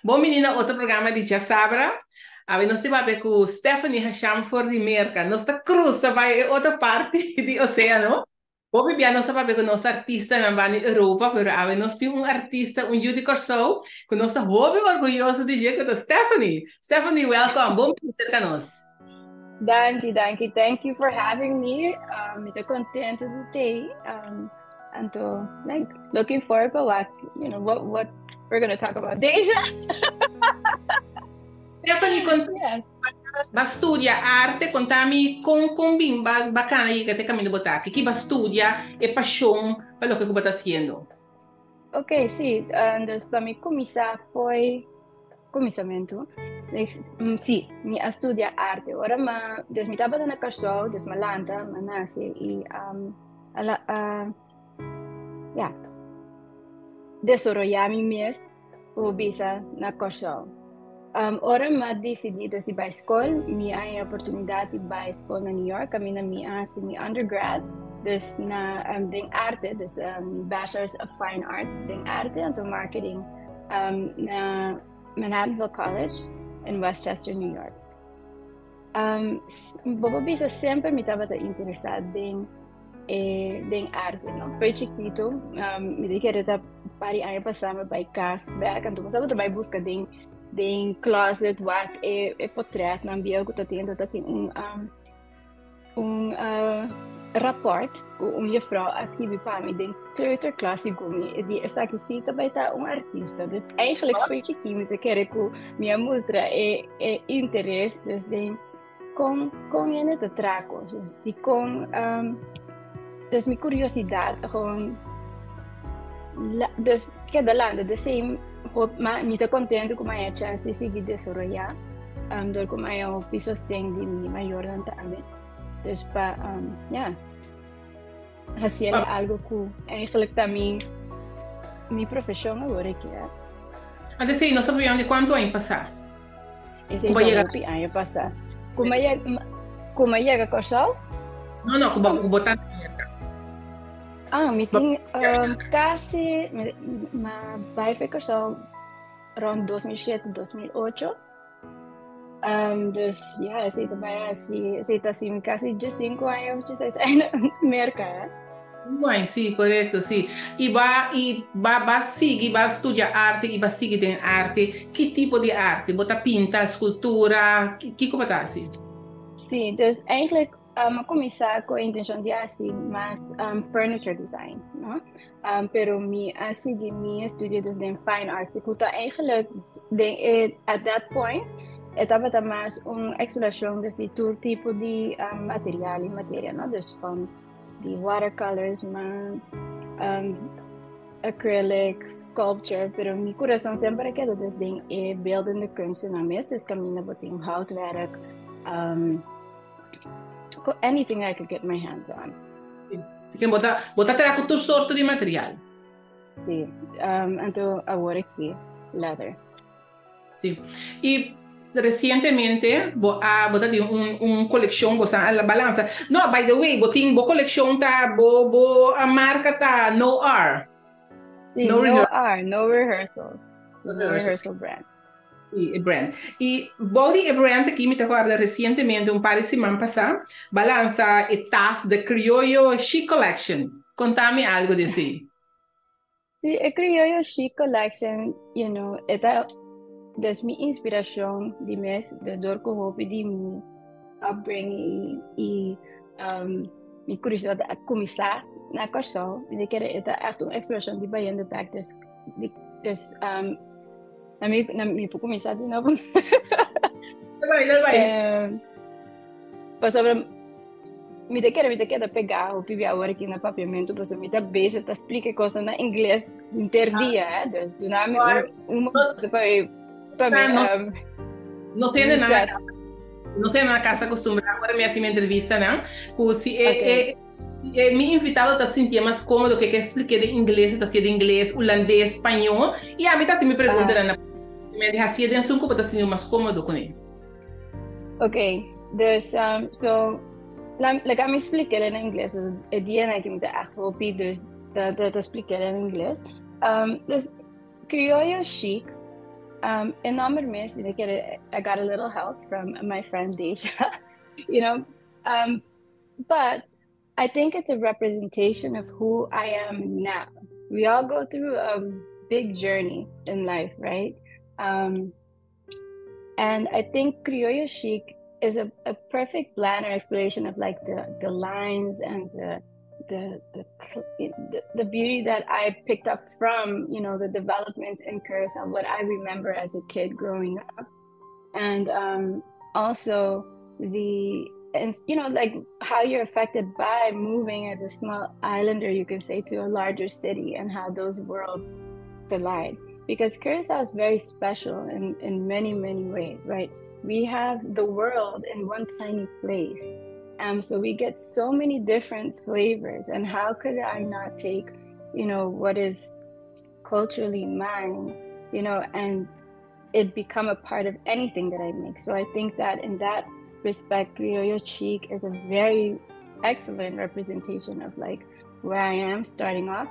Bon bini na otro programa di Djasabra. Awe nos ta papia ku Stephanie Hasham for di Merka. Nos ta krusa bai e otro parti di oseano. Hopi bia nos ta papia ku nos artistanan ban di Europa, pero awe nos tin un artista, un yu di Kòrsou, ku nos ta hopi orguyoso di dje, ku ta Stephanie. Stephanie, wèlkòm. Bon bini serka nos. Danki, danki. Thank you for having me. Mi ta kontentu di t'ei. Anto, like, looking forward pa wak, what we're gonna talk about. Deja! Stephanie, konta Yes. Ba studia arte, konta mi kon kon bin ba ba kana yega te kaminda bo ta aki. Ki ba studia, e pashon pa loke ku bo ta hasiendo? Ok, sí. Dus pa mi kuminsá fo'i kuminsamentu, sí, mi a studia arte. Ora mi, dus mi tabata na Kòrsou, dus mi a lanta, mi a nase i a la a ya desaroyá mi mes ku bisa na Kòrsou. Ora mi a disidí dus di bai skol, mi a haña oportunidat di bai skol na New York kaminda mi a hasi mi undergrad, dus na den arte, dus Bachelors of Fine Arts den arte anto marketing na Manhattanville College in Westchester, New York. Bo por bisa semper mi tabata interesá den e den arte no. Fo'i chikitu mi ta kere ta par di aña pasá mi bai kas bèk anto mi tabata bai buska den den closet wak e e potretnan bieu ku ta tin anto ta tin un un rapòrt ku un jefrou a skibi pa mi den kleuterklas segun mi e di esaki si ta bai ta un artista. Dus eigenlijk fo'i chikí mi ta kere ku mi a mustra e e interes dus den Kon kon hende ta traha kos, dus dikon dus mi kuriosidat ta gewoon dus keda lanta de same ma mi ta kontentu ku mi a haña chèns di sigui desaroyá dor ku mi a haña hopi sosten di mi mayornan tambe dus pa ya hasiel algu ku eigenlijk ta mi mi profeshon awor aki. Anto esei nos ta papia di kuantu aña pasá? Esei ta hopi aña pasá. Ku mi a ku mi a yega Kòrsou? No, no, ku bo ta na Merka. Ah, mi tin kasi, mi a bai for Kòrsou rònt 2007, 2008. Dus ya, esei ta bai hasi, esei ta hasi mi kasi diesinku aña òf dieseis aña na Merka. Bueno, sí, korekto, sí. I ba i ba ba sigui, ba studia arte i ba sigui den arte. Ki tipo di arte? Bo ta pinta, eskultura? Kiko bo ta hasi? Sí, dus eigenlijk mi a kuminsá ku e intenshon di hasi mas furniture design, no? Pero mi a sigui mi estudio dus den fine arts, ku ta eigenlijk den e at that point e tabata mas un eksplorashon dus di tur tipo di material i materia, no? Dus van di watercolors, ma acrylic, sculpture, pero mi corazon semper a keda dus den e beeldende kunstennan mes, dus kaminda bo tin houtwerk, anything I could get my hands on. Si ke bo ta, bo ta traha ku tur sorto di material. Si, anto awor aki leather. Sí. I resientemente bo a bo ta tin un un kolekshon bo sa a balansa. No, by the way, bo tin bo kolekshon ta bo bo a marka ta No R. Sí, No No R, No Rehearsal. No Rehearsal brand. Sí, e brand. I bou di e brand aki mi ta kòrda resientemente un par di siman pasá bo a lansa e tas The Criollo Chic Collection. Konta mi algu di esei. Sí, e Criollo Chic Collection, e ta des mi inspiracion di mes, des door cu hopi di mi upbringing y mi curiosidad a cuminsa na Kòrsou, mi ta kere e ta echt un expresion di bayendo bek, dus, dus na mi, na mi por cuminsa di nobo. Dal bai, dal bai. Pasobra mi ta kere mi ta keda pegá hopi bia awor aki na papiamentu pasobra mi ta bezig ta splika e kosnan na ingles henter dia, eh. Dus duna mi un momento pa mi pa mi No hende nan na casa, nos hende na casa acostumbrá ora mi hasi mi entrevistanan ku si e e e mi invitado ta sintié mas kómodo ke ke spliké den ingles e ta hasié den ingles, hulandes, spañó i ami ta hasi mi preguntanan na papiamentu hasié den esun ku bo ta sinti bo mas kómodo kuné. Ok, dus um, so laat mi explicar in Engels. Dus het dia dat ik me echt hopi, dus dat explicar in Engels. Dus Criollo Chic E nomber mes, mi ta kere, I got a little help from my friend Deja, you know, but I think it's a representation of who I am now. We all go through a big journey in life, right? And I think Criollo Chic is a perfect blend or exploration of like the lines and the beauty that I picked up from the developments in Curacao, what I remember as a kid growing up. And also how you're affected by moving as a small islander, you can say, to a larger city and how those worlds collide. Because Curacao is very special in many, many ways, right? We have the world in one tiny place. So we get so many different flavors. And how could I not take what is culturally mine, and it become a part of anything that I make. So I think that in that respect, Criollo Chic is a very excellent representation of where I am starting off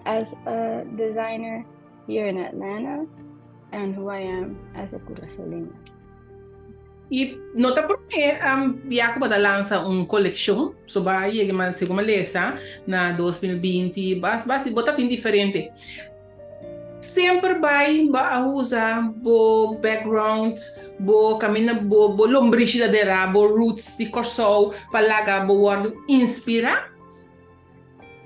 as a designer here in Atlanta and who I am as a Curaçaoleña. E no ta promé bia ku bo ta lansa un kolekshon, so bo a yega mas segun mi a lesa na 2020, bas bas bo ta tin diferente. Semper bai bo a usa bo background, bo kaminda bo bo lombrishi ta derá, bo roots di Kòrsou pa laga bo wòrdu inspirá?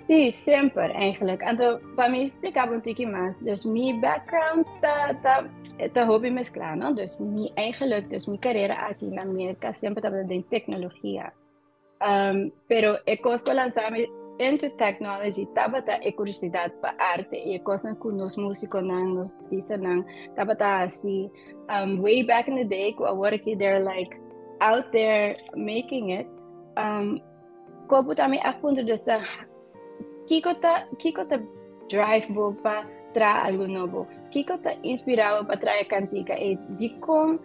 Sí, semper eigenlijk. Anto, pa mi explica un tiki mas, dus mi background ta hopi mezcla, no? Dus mi eigenlijk, dus mi carrera aki na Amerika semper tabata den tecnologia. Pero e cos cu a lansa mi into technology tabata e curiosidad pa arte y e cosnan cu nos musiconan, nos artistanan tabata haci way back in the day, cu awor aki they're like out there making it. Kopu tambe a puntra dus ta kiko ta drive bo pa traha algo nobo? Kiko ta inspira bo pa traha e kantika ei? Dikon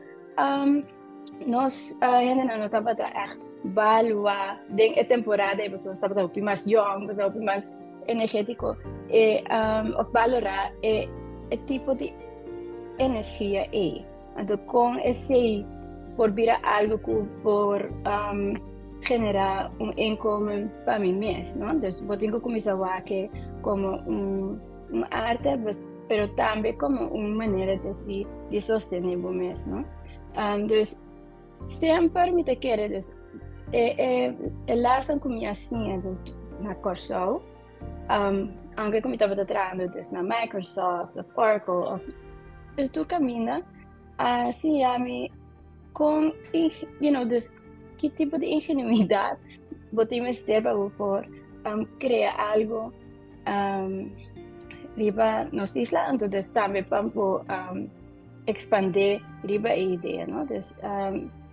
nos hendenan no tabata ègt balua den e temporada ei pasobra nos tabata hopi mas yòn, nos tabata hopi mas energétiko e òf balorá e tipo di energia ei. Anto kon esei por bira algo ku por generá un inkomen pa mi mes, no? Dus bo tin ku kuminsá wak komo un un arte, pues, pero tambe komo un manera di di sostené bo mes, no? Dus semper mi ta kere dus e e e lesnan ku mi a siña dus na Kòrsou, aunke ku mi tabata trahando dus na Microsoft of Oracle of dus tur kaminda a siña mi kon dus ki tipo di ingenuidad bo tin mester pa bo por krea algo riba nos isla, anto dus tambe pa bo expande riba e idea, no? Dus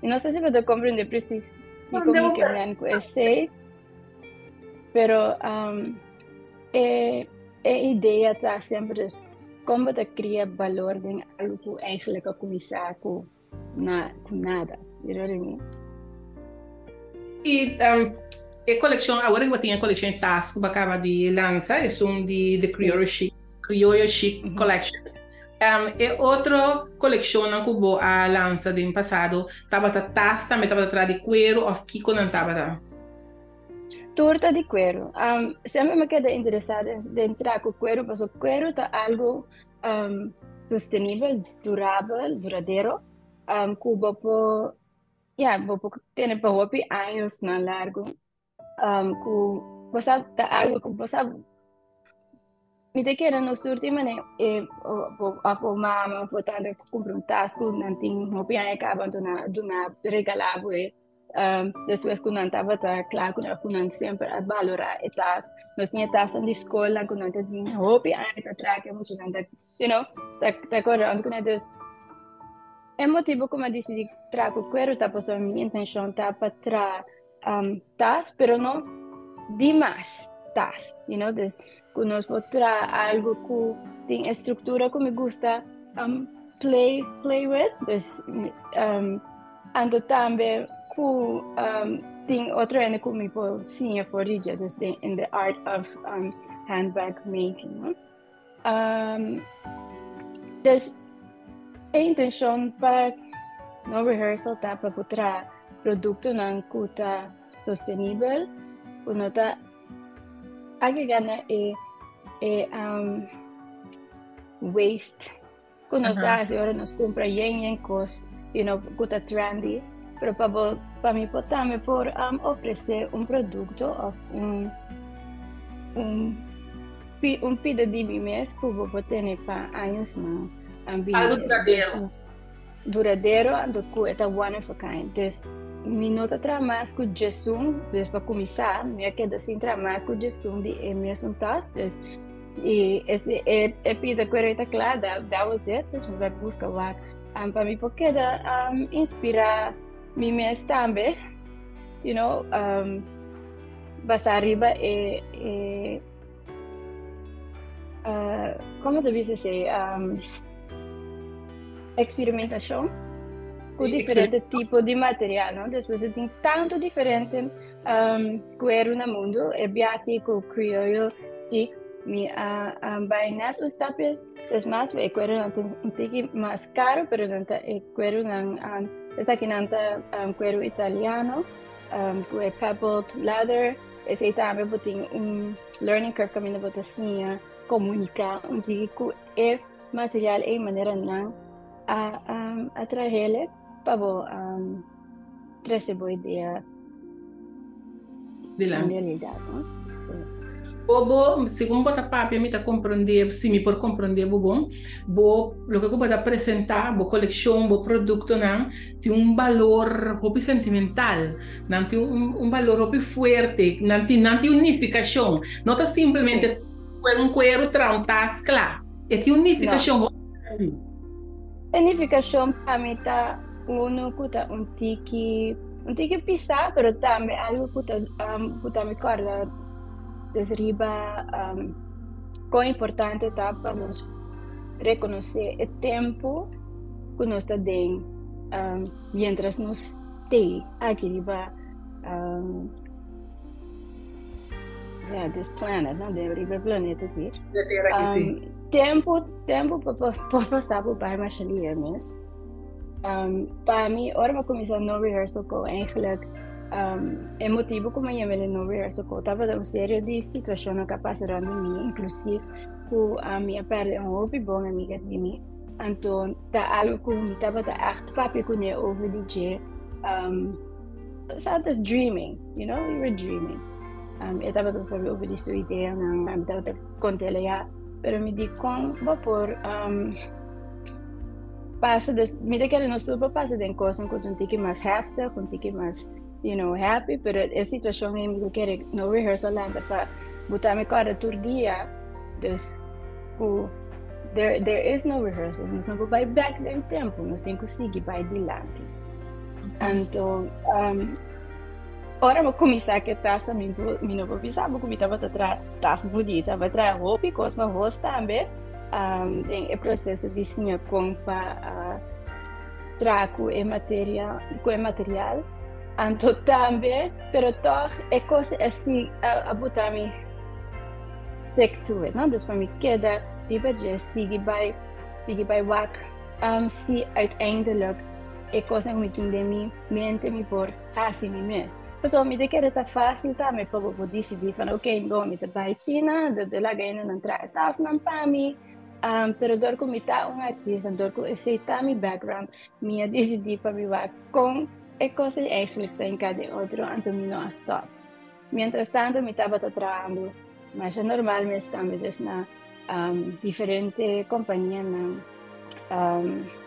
mi no sa si bo ta comprende precies kiko mi ke men ku esei. Pero e e idea ta semper dus kon bo ta kria balor den algo ku eigenlijk a kuminsá ku na ku nada. You know what I mean? I e kolekshon awor ku bo tin e kolekshon e tas ku bo a kaba di lansa esun di The Criollo Chic Criollo Chic Collection. E otro kolekshonnan ku bo a lansa den pasado tabata tas tambe tabata traha di kueru òf kiko nan tabata? Tur ta di kueru. Semper mi keda interesá den traha ku kueru pasobra kueru ta algu sostenibel, durabel, duradero ku bo por ya bo por tene pa hopi añosnan largu. Ku bo sa ta algu ku bo sa mi ta kere nos tur tin manera e òf bo mama òf bo tata ku kumpra un tas ku nan tin hopi aña kaba anto nan a duna regalá bo e despues ku nan tabata kla ku nan ku nan semper a balorá e tas. Nos tin e tasnan di skol ku nan ta tin hopi aña ta traha ku e muchanan ta you know ta kore rònt kuné. Dus e motibu ku mi a disidí traha ku kueru ta pasobra mi intenshon ta pa traha tas pero no dimas tas, you know, dus ku nos por traha algu ku tin e struktura ku mi gusta play play with, dus anto tambe ku tin otro hende ku mi por siña for di dje, dus in the art of handbag making, no. Dus. E intenshon pa No Rehearsal ta pa por traha produktonan ku ta sostenibel, ku no ta agregá na e e waste ku nos ta hasi ora nos kumpra yen yen kos you know ku ta trendy. Pero pa bo pa mi por tambe por ofresé un produkto òf un un un pida di mi mes ku bo por tene pa añosnan. Algo duradero. Duradero, anto ku e ta one of a kind. Dus mi no ta traha mas ku djesun, dus pa kuminsá mi a keda sin traha mas ku djesun di e mesun tas. Dus i e e e pida ku e ta kla, that that was it. Dus mi bai buska wak pa mi por keda inspirá mi mes tambe, you know, basá riba e e. Como ta bisa esey? Experimentacion cu diferente tipo di material, no? Despues e tin tanto diferente cuero na mundo. E biaha cu Criollo Chic mi a bay net un stapje des mas, e cueronan ta un tiki mas caro, pero nan ta e cueronan, esakinan ta cuero italiano cu e pebbled leather. Esei tambe bo tin un learning curve kaminda bo ta siña komuniká un tiki ku e material ei manera nan a a trahele pa bo trese bo idea den realidat. Bo bo segun bo ta papia mi ta komprondé si mi por komprondé bo bon bo loke ku bo ta presentá bo kolekshon bo produktonan tin un balor hopi sentimental Nan tin un, un balor hopi fuerte, nan tin, nan tin un nifikashon. No ta simplemente un kueru tra un tas kla. E tin un nifikashon hopi grandi. E nifikashon pa mi ta unu ku ta un tiki, un tiki pisá, pero tambe algu ku ta, ku ta mi kòrda des riba kon importante ta pa nos rekonosé e tempu ku nos ta den miéntras nos Te aki riba um, yeah, this planet, no? De riba planeta aki. De tera aki, sí. Tempo, tempo pa, pa, pa pasa por bai masha lier mes. Pa mi, ora mi kuminsá No Rehearsal Co, eigenlijk, e motibu ku mi yam'e No Rehearsal Co tabata un serie di situashonnan ku a pasa rònt di mi, inklusief ku mi a pèrdè un hopi bon amiga di mi. Anto ta algo ku mi tabata echt papia kuné over di dje. Sa just dreaming, you know, we were dreaming. E tabata papia over di su ideanan, mi tabata kont'el ya, pero mi di kon bo por pasa des, mi ta kere nos tur por pasa den kosnan ku ta un tiki mas heftig, un tiki mas, you know, happy, pero e situashon ei mi ta kere no rehearsal lanta pa buta mi kòrda tur dia, dus ku there there is no rehearsal, nos no por bai bek den tempu, nos tin ku sigui bai dilanti. Anto ora bo kuminsá ku e tas mi mi no por bisa bo ku mi tabata traha tas bunita, mi a traha hopi kos pa hos tambe den e proseso di siña kon pa traha ku e materia ku e material. Anto tambe pero tòg e kos a a buta mi stick to it, no? Dus pa mi keda riba dje, sigui bai, sigui bai wak si uiteindelijk e kosnan ku mi tin den mi mente mi por hasi mi mes. Pasobra mi ta kere ta fásil tambe pa bo por disidí van oké, bon mi ta bai China, dor ta laga hendenan traha tasnan pa mi, pero dor ku mi ta un artista, dor ku esei ta mi background, mi a disidí pa mi wak kon e kos ei eigenlijk ta hinká den otro, anto mi no a stòp. Mientras tanto mi tabata trahando masha normal mes tambe dus na diferente kompanianan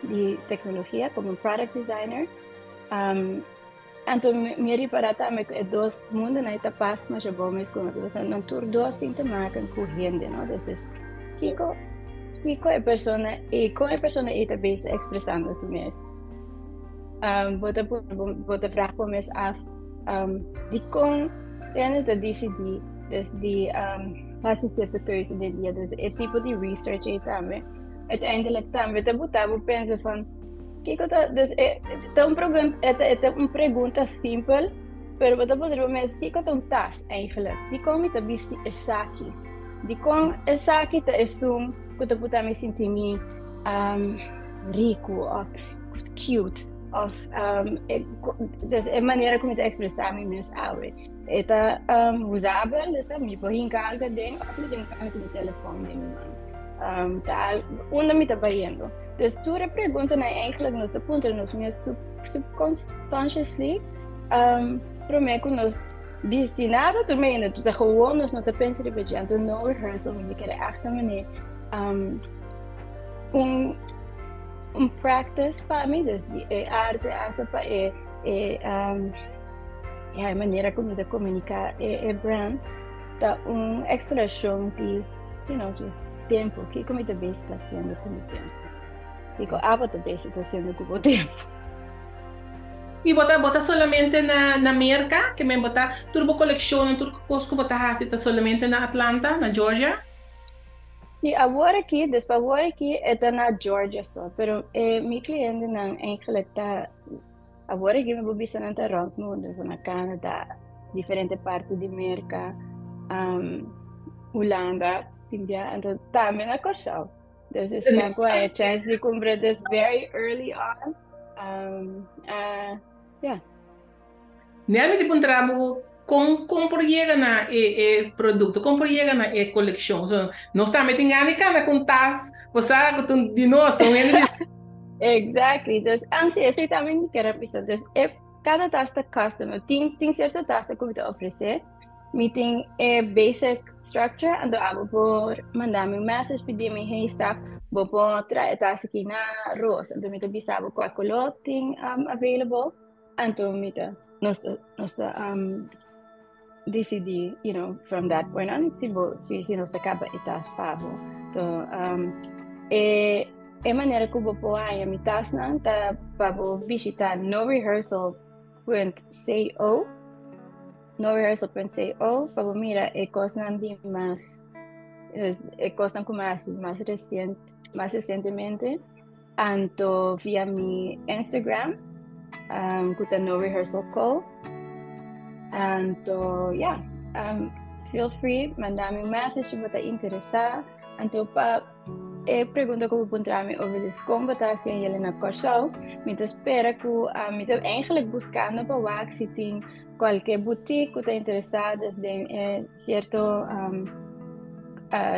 di teknologia komo product designer. Anto mi a ripará tambe ku e dos mundonan ei ta pas masha bon mes ku otro pasobra nan tur dos tin te maken ku hende no. Entonces kiko kiko e persona ei kon e persona ei ta bezig ekspresando su mes? Bo ta bo ta vraag bo mes af. Dikon hende ta disidí dus di hasi sierto keuze den dia? Dus e tipo di research ei tambe uiteindelijk tambe ta buta bo pensa van kiko ta dus e ta un problem e ta e ta un pregunta simpel pero bo ta puntra bo mes kiko ta un tas eigenlijk? Dikon mi ta bisti esaki? Dikon esaki ta esun ku ta buta mi sinti mi. Riku òf cute òf dus e manera ku mi ta ekspresá mi mes awe e ta usabel, dus mi por hinka algu aden òf mi tin ku mi telefòn den mi man, ta unda mi ta bayendo. Dus tur e preguntanan eigenlijk nos ta puntra nos mes subconsciously promé ku nos bisti nada tur meinda ta gewoon nos no ta pensa riba dje. Anto no rehearsal mi ta kere ègt ta manera un un practice pa mi, dus di e arte hasta pa e e um, ja, e manera ku mi ta komuniká e e brand ta un eksplorashon di just tempu, kiko mi ta bezig ta hasiendo ku mi tempu, kiko abo ta bezig ta hasiendo ku bo tempu. I bo ta bo ta solamente na na Merka? Ke men bo ta tur bo kolekshonnan, tur kos ku bo ta hasi ta solamente na Atlanta, na Georgia? Sí, awor aki, dus pa awor aki e ta na Georgia so, pero e mi clientenan eigenlijk ta, awor aki mi por bisa nan ta rond mundo, so na Canada, diferente parti di Merca, um, Hulanda, tin bia, anto tambe na Kòrsou. Dus esnan ku a e chance di kumpra this very early on, um, uh, yeah. Nel mi ta puntra bo kon kon por yega na e e produkto, kon por yega na e kolekshon. So, nos tambe tin gana di kana ku un tas, bo sa ku ta un di nos, un hende di. Exactly. Dus, ah, sí, esei tambe mi kier a bisa. Dus, e kada tas ta custom. Tin, tin sierto tas ku mi ta ofresé. Mi tin e basic structure, anto abo por manda mi un message pidi mi, "Hey Stef, bo por traha e tas aki na roos?" Anto mi ta bisa bo kua koló tin available. Anto mi ta, nos ta, nos ta um, decidí, from that point on, si bo, si, si nos ta kaba e tas pa bo. To, um, e, e manera ku bo por haña mi tasnan ta pa bo bishita norehearsal.co, norehearsal.co, pa bo mira e kosnan di mas, e kosnan ku mi a hasi mas resient, mas resientemente. Anto via mi Instagram, um, ku ta No Rehearsal Co. Anto, ja, um, feel free, manda mi un message si bo ta interesá. Anto pa e pregunta ku bo puntra mi over dus kon bo ta hasi en na Kòrsou, mi ta spera ku um, mi ta eigenlijk buskando pa wak si tin kualke boutique ku ta interesá dus den e sierto um,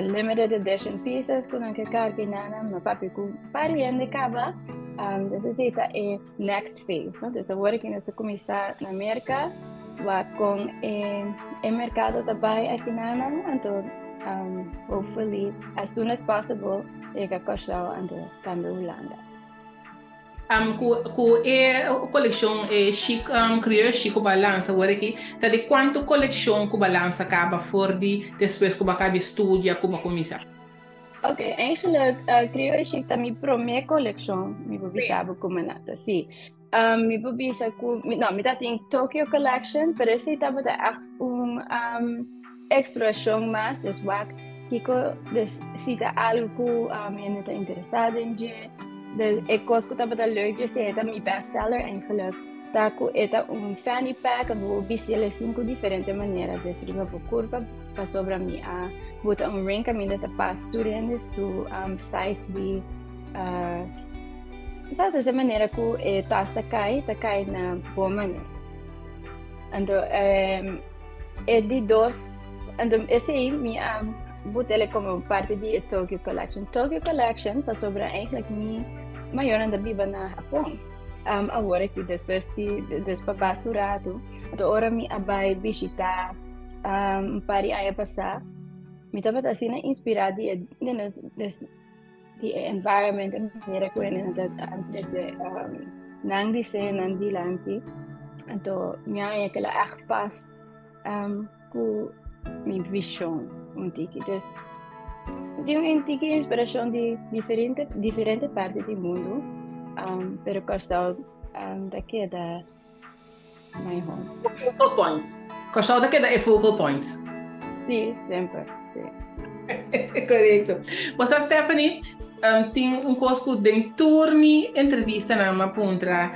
limited edition pieces ku nan ke karga nan, ma papia ku pariente kaba. Dus esei ta e next phase, no? Dus awor ku nos ta kuminsá na Merka, wak kon e e merkado ta bai akinan, anto hopefully as soon as possible yega Kòrsou anto tambe Hulanda. Ku ku e kolekshon e chic Criollo Chic ku bo a lansa awor aki, ta di kuantu kolekshon ku bo a lansa kaba for di despues ku bo a kaba studia ku bo a kuminsá? Ok, eigenlijk Criollo Chic ta mi promé kolekshon, mi por bisa bo kuma nan ta, si. Mi por bisa ku, no, mi ta tin Tokyo Collection, pero esei tabata ègt un eksplorashon mas, dus wak kiko, dus si ta algu ku hende ta interesá den dje. De e kos ku tabata leuk dje si e ta mi best seller eigenlijk ta ku e ta un fanny pack bo por bisti el e sinku diferente manera, dus riba bo kurpa pasobra mi a buta un ring kaminda ta pas tur hende su size di sa ta e manera ku e tas ta kai ta kai na bon manera. Anto e di dos, anto esei mi a but'e komo parti di e Tokyo Collection. Tokyo Collection pasobra eigenlijk mi mayornan ta biba na Hapon. Awor aki despues di dus pa basta un ratu. Anto ora mi a bai bishita un par di aña pasá, mi tabata asina inspirá di e di e environment, e manera ku hende ta trese nan diseñonan dilanti. Anto mi a haña kila ègt pas ku mi vishon un tiki. Dus tin un tiki inspirashon di diferente diferente parti di mundu, pero Kòrsou ta keda my home. Focal point. Kòrsou ta keda e focal point. Sí, semper, sí. Korekto. Bo sa Stephanie, tin un kos ku den tur mi entrevistanan m'a puntra,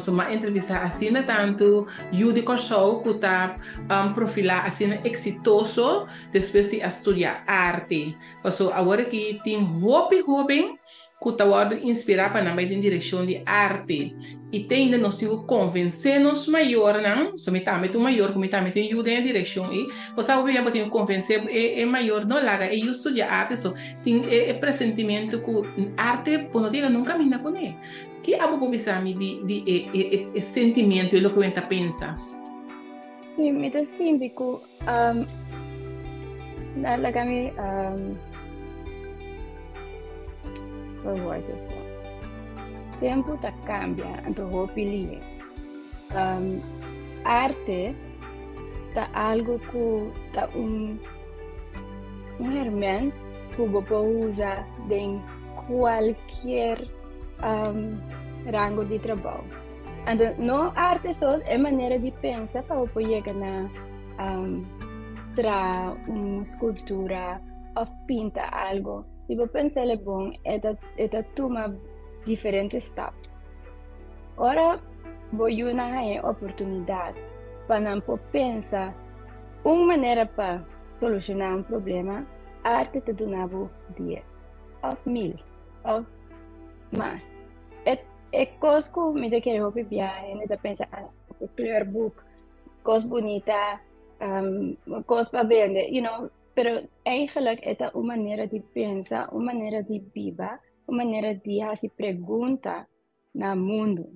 so m'a entrevistá asina tantu yu di Kòrsou ku ta profilá asina eksitoso despues di a studia arte. Paso awor aki tin hopi hóben. Ku ta wòrdu inspirá pa nan bai den direkshon di arte. I te ainda nos tin ku konvensé nos mayornan, so mi tambe ta un mayor ku mi tambe tin yu den e direkshon ei, bo sa hopi bia bo tin ku konvensé e mayor no laga e yu studia arte, so tin e presentimentu ku arte bo no ta yega nunka minda kuné. Ki abo por bisa mi di di e e sentimentu e loke bo ta pensa? Sí, mi ta sinti ku laga mi verwoord het bon. Tempu ta kambia, anto hopi lihe. Arte ta algu ku ta un un herment ku bo por usa den kualkier rango di trabou. Anto no arte so, e manera di pensa pa bo por yega na traha un skulptura òf pinta algo. Si bo pensa el e bon, e ta e ta tuma diferente stap. Ora bo yunan haña e oportunidat pa nan por pensa un manera pa solushoná un problema, arte ta duna bo dies òf mil òf mas. E e kos ku mi ta kere hopi biaha hende ta pensa ah kleurboek, kos bunita, kos pa bende, you know, pero eigenlijk e ta un manera di pensa, un manera di biba, un manera di hasi pregunta na mundu.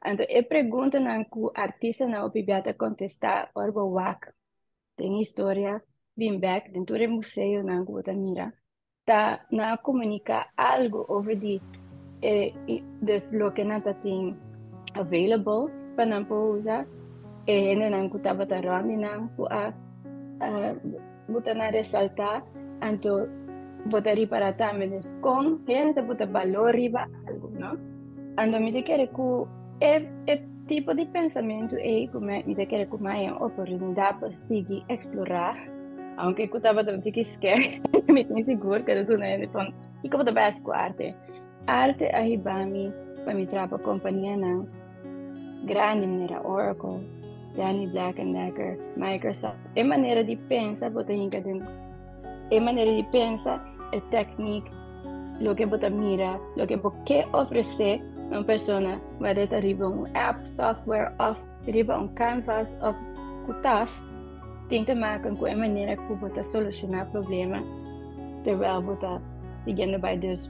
Anto e preguntanan ku artistanan hopi bia ta kontestá ora bo wak den historia bin bèk den tur e museonan ku bo ta mira, ta nan a comunica algo over di e dus loke nan ta tin available pa nan por usa e hendenan ku tabata rond di nan ku a buta nan resalta anto bo ta ripara tambe dus kon hende ta buta balor riba algo no anto mi ta kere ku e e tipo di pensamentu ei ku mi ta kere ku mi a oportunidad pa sigui explora. Aunke ku tabata un tiki scary, mi tin sigur ku ta duna hende pon kiko bo ta bai hasi ku arte. Arte a hiba mi pa mi traha pa kompanianan grandi manera Oracle, Stanley Black and Decker, Microsoft. E manera di pensa bo ta hinka den e manera di pensa, e teknik, loke bo ta mira, loke bo ke ofresé na un persona, whether ta riba un app, software òf riba un canvas òf ku tas. Tin te maken ku e manera ku bo ta solushoná problema terwijl bo ta siguiendo bai. Dus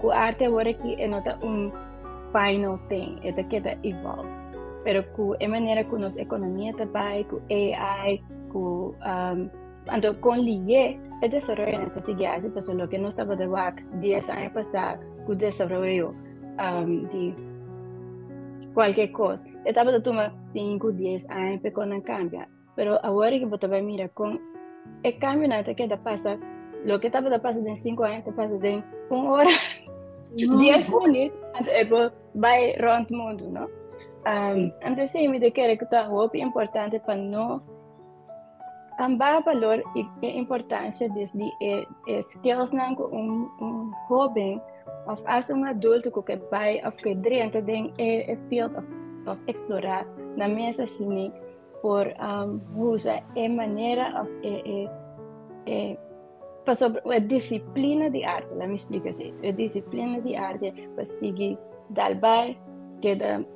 ku arte awor aki e no ta un final thing, e ta keda evolve. Pero ku e manera ku nos ekonomia ta bai, ku AI, ku um, anto kon lié e desaroyonan ta sigui hasi, pasobra loke nos tabata wak 10 aña pasá ku desaroyo um, di kualke kos. E tabata tuma 5, 10 aña pa e konan kambia. Pero awor ku bo ta bai mira kon e kambionan ta keda pasa, loke tabata pasa den 5 aña ta pasa den un ora, 10 minüt, anto e por bai rònt mundu, no? Um, anto sí, mi ta kere ku ta hopi importante pa no baha balor i e importansia dus di e, e skillsnan ku un, un hóben òf asta un adulto ku ke bai òf ke drenta den e, e field òf, òf eksplorá nan mes asina por um, usa e manera òf e, e, e pasobra e disiplina di arte, laat mi splika así, e disiplina di arte pa sigui dal bai, keda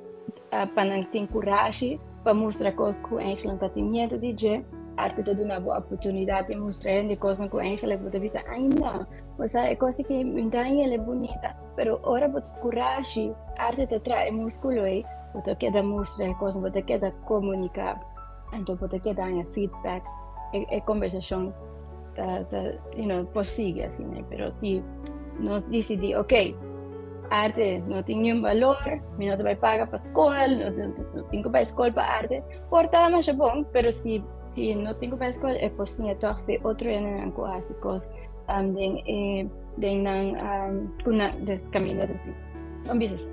uh, pa nan tin kurashi pa mustra kos ku eigenlijk ta tin miedu di dje. Arte ta duna bo oportunidat di mustra hende kosnan ku eigenlijk bo ta bisa, ai no, bo sa e kos aki mi ta haña bunita, pero ora bo tin kurashi, arte ta traha e muskulo ei, bo ta keda mustra e kosnan, bo ta keda komuniká, anto bo ta keda haña feedback, e, e kombersashon ta, ta, you know, por sigui asina, pero si nos disidí, ok, arte no tin niun balor, mi no ta bai paga pa skol, no, no, no tin ku bai skol pa arte, por ta masha bon, pero si, si no tin ku bai skol, e por siña tòg di otro hendenan ku hasi kos um, den e, den nan, um, ku nan, dus kaminda ta tin. Ban bisa así.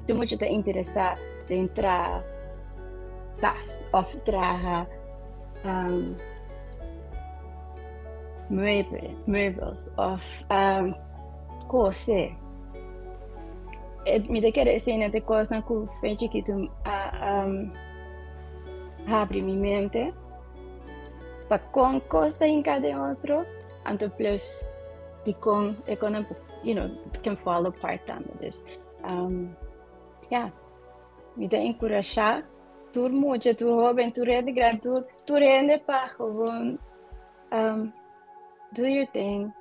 Tur mucha ta interesá den traha tas òf traha um, mueble, meubels òf um, kose. E, mi ta kere esei ta kosnan ku fe chikitu a um, habri mi mente pa kon kos ta hinká den otro, anto plus di kon e konan. you know, can fall apart tambe. Dus, um, ja, mi ta enkurashá tur mucha, tur hoben, tur hende grandi, tur, tur hende pa gewoon um, do your thing.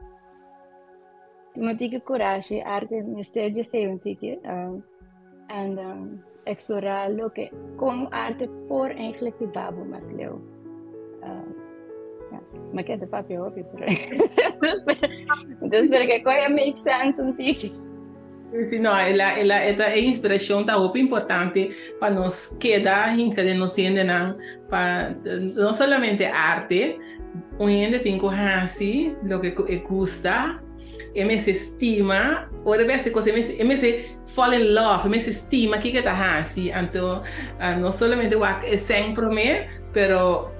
Tuma tiki kurashi, arte mester dje sei un tiki. Um, and um, explora loke kon arte por eigenlijk hiba bo mas leu. Um, ja, ma keda papia hopi, pero dus pero ke koya make sense un tiki. Sí, no, ela, ela, esta inspiracion ta hopi importante pa nos keda hinka den nos hendenan, pa no solamente arte, un hende tin ku hasi loke ku e gusta, e mester stima, ora e hasi kos e mester fall in love, e mester stima kiko e ta hasi, anto no solamente wak e sèn promé, pero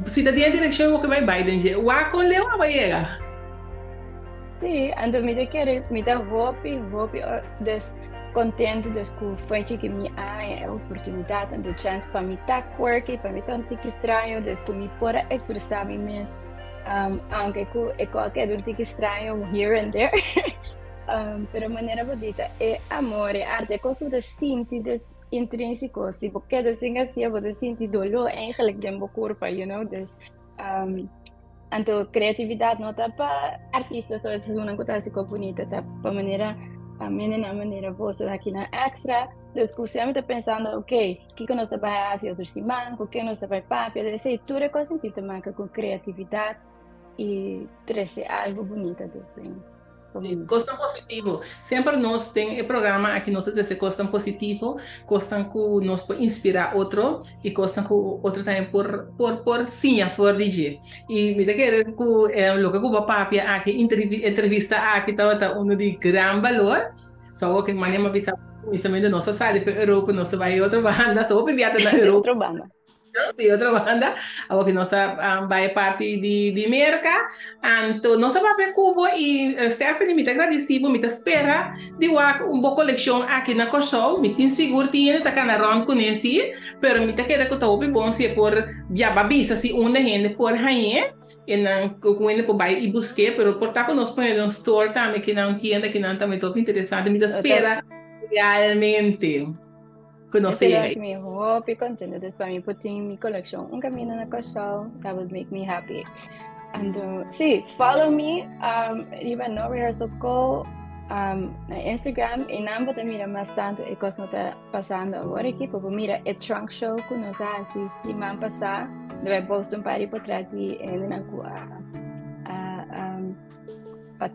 si ta den e direkshon bo ke bai bai den dje, wak kon leu a bai yega. Sí, anto mi ta kere, mi ta hopi, hopi dus kontentu dus ku foi chiki mi haña e oportunidat anto chèns pa mi ta quirky, pa mi ta un tiki straño, dus ku mi por a ekspresá mi mes, aunke ku e kos a keda un tiki straño here and there. Pero manera bo di ta e amor, e arte, e kos ku bo ta sinti des intrínsiko, si bo keda sin hasié bo ta sinti doló eigenlijk den bo kurpa, you know, dus anto kreatividat no ta pa artista so, esunnan ku ta hasi kos bunita, ta pa manera pa mendenan manera boso akinan extra, dus ku semper ta pensando ok, kiko nos ta bai hasi otro siman, ku ken nos ta bai papia, esei tur e kos aki ta maka ku kreatividat i trese algu bunita dus den. Sí, kosnan positivo. Semper nos den e programa aki nos ta trese kosnan positivo, kosnan ku nos por inspirá otro i kosnan ku otro tambe por por por siña for di dje. I mi ta kere ku loke ku bo a papia aki, entrevista aki tabata uno di gran balor. So awor ke manera mi a bisa kuminsamentu nos a sali for Europa, nos a bai otro banda, so hopi bia ta na Europa. Otro banda. Di otro banda, awor ku nos a bai parti di di Merka, anto nos a papia ku bo i Stephanie mi ta gradisí bo, mi ta spera di wak un bo kolekshon aki na Kòrsou, mi tin sigur tin hende ta kana rònt kuné sí, pero mi ta kere ku ta hopi bon si e por biaba bisa si unda hende por hañ'é, e nan ku hende por bai i busk'é, pero por ta ku nos pone den un store tambe kinan un tienda kinan tambe ta hopi interesante, mi ta spera realmente. Ku nos ta yega. Mi hopi contento dus pa mi por tin mi coleccion un camino na Kòrsou that would make me happy. Anto si follow me um, riba No Rehearsal Co um, na Instagram y nan bo ta mira mas tanto e kos no ta pasando awor aki bo por mira e trunk show ku nos a hasi siman pasá debe post un par di potret di hendenan ku a a um, pat,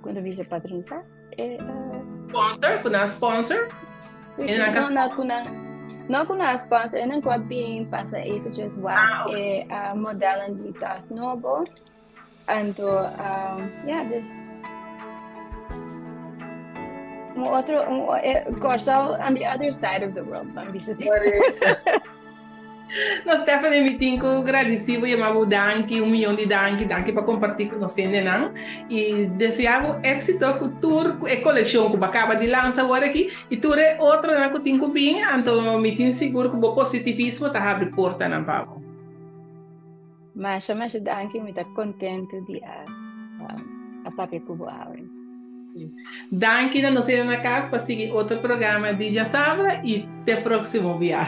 ku ta bisa patronisa Eh, sponsor, ku nan sponsor? No, no, ku nan, no ku nan sponsor, nan ku a bin pasa eventjes wak ah, okay. e uh, modellen di tas nobo. Anto, um, ja, dus un otro, un, eh, Kòrsou on the other side of the world, ban bisa. No, Stephanie, mi tin ku gradisí bo, yama bo danki, un miyon di danki, danki pa kompartí ku nos hendenan i deseá bo éksito ku tur ku e kolekshon ku bo a kaba di lansa awor aki i tur e otronan ku tin ku bin, anto mi tin sigur ku bo positivismo ta habri portanan pa bo. Masha masha danki, mi ta kontentu di a a papia ku bo awe. Danki na nos hende na kas pa sigui otro programa di Djasabra i te próksimo bia.